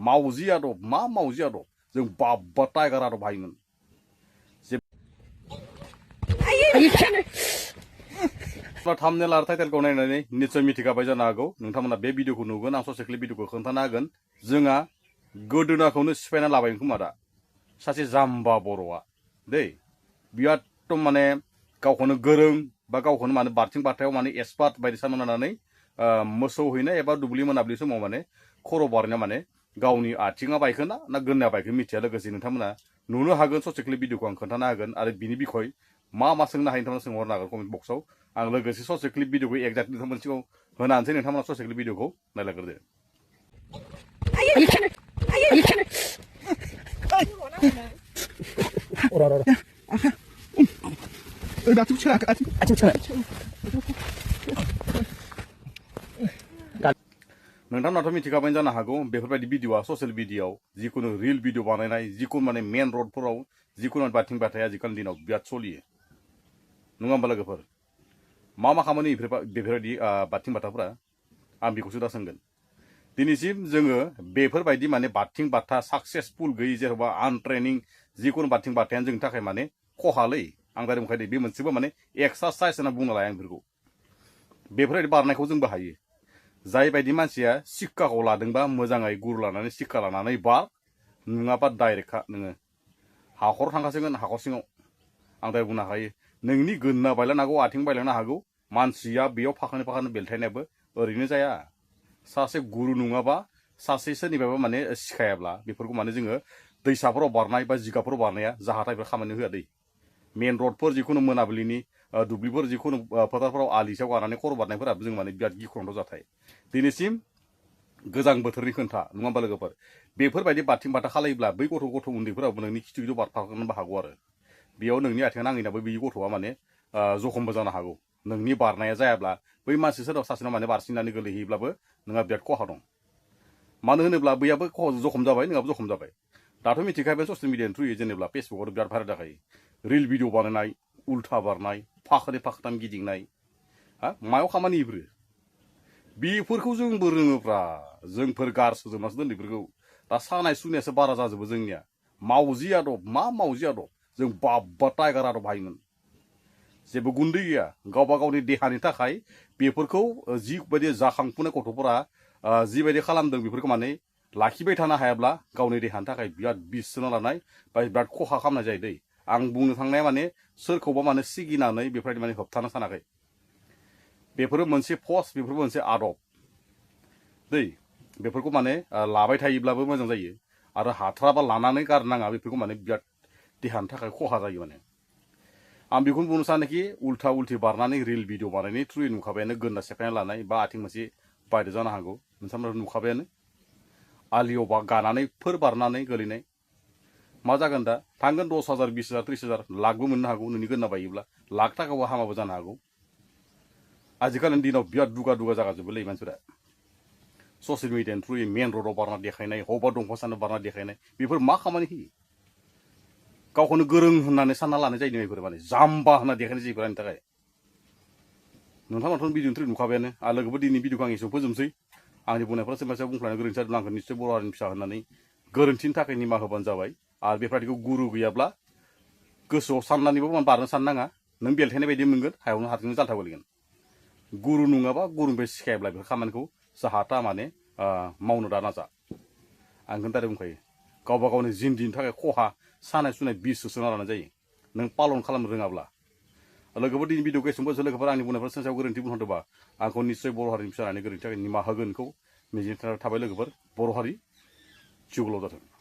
मावजि आदब मा मावजि आदब जों बाब्बा टाइगार आदब हायोमोन थामनेल आरो टाइटेलखौ नायनानै निस्सय मिथिखाबाय जानो हागौ नोंथांमोना बे भिडिअखौ नुगोन आं ससे क्लिप भिडिअखौ खोन्थानो हागोन जोंहा गोदोनाखौनो सिफायना लाबाय खोमा दा सासे जाम्बा बर'आ दै बिराद माने गावखौनो गोरों बा गावखौनो माने बारथिं बारथायाव माने एक्सपार्ट बायदि साननानै मोसौ हैनाय एबा दुब्लि मोनाबिलि समाव माने खर' बारनाया माने गावनि आथिङा बायखोना ना गोदोना बायखो मिथिया लोगोसे नोंथांमोना नुनो हागोन ससे क्लिप भिडिअखौ आं खोन्थानो हागोन आरो बिनि बिखय मा सोंनो हायो नोंथांमोना सोंहरनो हागोन कमेन्ट बक्सआव आं लोगोसे ससे क्लिप भिडिअखौ एक्जाक्टलि नोंथांमोन सिगाङाव होनानैसै नोंथांमोना ससे क्लिप भिडिअखौ नायलाग्रोदो नोंथांमोनाथ' मिथिखाबाय जानो हागौ बेफोरबायदि भिडिअआ ससियेल मिडियाआव जिखुनु रिल भिडिअ बानायनाय जिखुनु माने मेन रडफोराव जिखुनु बाथिं बाथाया आजिखालिनि दिनाव बिराद सोलियो नङा होमबा लोगोफोर मा खामानि बेफोरबायदि बाथिं बाथाफोरा आं बेखौसो दा सोंगोन दिनैसिम जोङो बेफोरबायदि माने बाथिं बाथा साक्सेसफुल गैयै जेनेबा आनट्रेनिं जिखुनु बाथिं बाथायानो जोंनि थाखाय माने खहालै आं दा बुंखादों बे मोनसेबो माने एक्सारसाइज होनना बुंनो लाया आं बेफोरखौ बेफोरबायदि बारनायखौ जोंबो हायो जाय बायदि मानसिया सिक्काखौ लादोंबा मोजाङै गुरु लानानै सिक्का लानानै बार नङाबा डाइरेक्टखा नोङो हाखर थांखासिगोन हाखर सिङाव आं दा बुंनो हायो नोंनि गोदोना बायलांनो हागौ आथिं बायलांनो हागौ मानसिया बेयाव फाखानो बेलथायनायाबो ओरैनो जाया सासे गुरु नङाबा सासे सोरनिबाबा माने सिखायाब्ला बेफोरखौ माने जोङो दैसाफोराव बारनाय बा जिगाफोराव बारनाया जाहा टाइपफोर खामानि होआ दै मेन रडफोर जिखुनु मोनाबिलिनि दुब्लिफोर जिखुनु फोथारफोराव आलिसायाव गारनानै खर' बारनायफोराबो जों माने बिराद गिख्रंथाव जाथाय दिनैसिम गोजां बोथोरनि खोन्था नङा होमबा लोगोफोर बेफोरबायदि बाथिं बाथा खालायोब्ला बै गथ' उन्दैफोराबो नोंनि खिथु बारफानोबो हागौ आरो बेयाव नोंनि आथिङा नाङैनाबो बे गथ'आ माने जखमबो जानो हागौ नोंनि बारनाया जायाब्ला बै मानसि सोरबा सासेनाव माने बारसिननानै गोलैहैयोब्लाबो नोंहा बिराद खहा दं मानो होनोब्ला बैयाबो जखम जाबाय नोंहाबो जखम जाबाय दाथ' मिथिखाबाय ससियेल मिडियानि थ्रुयै जेनेबा फेसबुकआव बिराद भाइरेल जाखायो रिल भिडिअ बानायनाय उल्था बारनाय फाखोथाम गिदिंनाय हा मायाव खामानि बेफोरखौ जोंबो रोङोब्रा जोंफोर गारसोजोबनासो दोन बेफोरखौ दा सानाय सुनायासो बारा जाजोबो जोंनिया मावजि आदब मा मावजि आदब जों बाब्बा टाइगार आदब हायोमोन जेबो गुन्दै गैया गावबा गावनि देहानि थाखाय बेफोरखौ जिबायदि जाखांफुनाय गथ'फोरा जिबायदि खालामदों बेफोरखौ माने लाखिबाय थानो हायाब्ला गावनि देहानि थाखाय बिराद बिस सोना लानाय बा बिराद खहा खालामनाय जायो दै आं बुंनो थांनाया माने सोरखौबा माने सिगिनानै बेफोरबायदि माने होबथानो सानाखै बेफोरो मोनसे पस्ट बेफोरबो मोनसे आदब दै बेफोरखौ माने लाबाय थायोब्लाबो मोजां जायो आरो हाथाराबा लानानै गारनाङा बेफोरखौ माने बिराद देहानि थाखाय खहा जायो माने आं बेखौनो बुंनो सानोखि उल्था उल्थि बारनानै रिल भिडिअ बानायनाय थ्रुयै नुखाबायानो गोदोना सेफायना लानाय बा आथिं मोनसे बायदो जानो हागौ नोंथांमोना नुखाबायानो आलियाव गानानै बारनानै गोलैनाय मा जागोन दा थांगोन 10,000 20,000 30,000 लाखबो मोननो हागौ नोंनि गोदोना बायोब्ला लाख थाखाबो हामाबो जानो हागौ आजिखालिनि दिनाव बिराद दुगा जागाजोबोलै मानसिफोरा ससियेल मिडियानि थ्रुयै मेन रडआव बारना देखायनाय हबा दंफां सानो बारना देखायनाय बेफोर मा खामानि होयो गावखौनो गोरों होननानै सानना लानाय जायो बेफोर माने जाम्बा होनना देखायनाय जायो आंनि थाखाय नोंथांमोनाथ' भिडिअनि थ्रुयै नुखाबायानो आरो लोगोफोर दिनै भिडिअखौ आं एसेयाव फोजोबनोसै आंनि बुंनायफोरा सोरबा सोरबा बुंफ्लांनो गोरोन्थि जादों आंखौ निस्सय बर' हारिनि फिसा होननानै गोरोन्थिनि थाखाय निमाहा होबानो जाबाय आरो बेफोरबायदिखौ गुरु गैयाब्ला गोसोआव साननानैबो बारनो साननो नाङा नों बेलथायनाय बायदि मोनगोन हायावनो हारसिंनो जाल्था गोलैगोन गुरु नङाबा गुरुनिफ्राय सिखायाब्ला बेफोर खामानिखौ जाहाथा माने मावनो दा नाजा आं खोन्थादों बुंखायो गावबा गावनि जिन्दगिनि थाखाय खहा सानाय सुनाय बिस सोना लानाय जायो नों पालन खालामनो रोङाब्ला लोगोफोर दिनै भिडिअखौ एसेबांबो लोगोफोर आंनि बुंनायफोरा सायाव गोरोन्थि बुंहरदोंबा आंखौ निस्सय बर' हारिनि फिसा होननानै गोरोन्थि थाखाय निमाहा होगोनखौ मिजिंथिना थाबाय लोगोफोर बर' हारि जिउ गोलाव जाथों।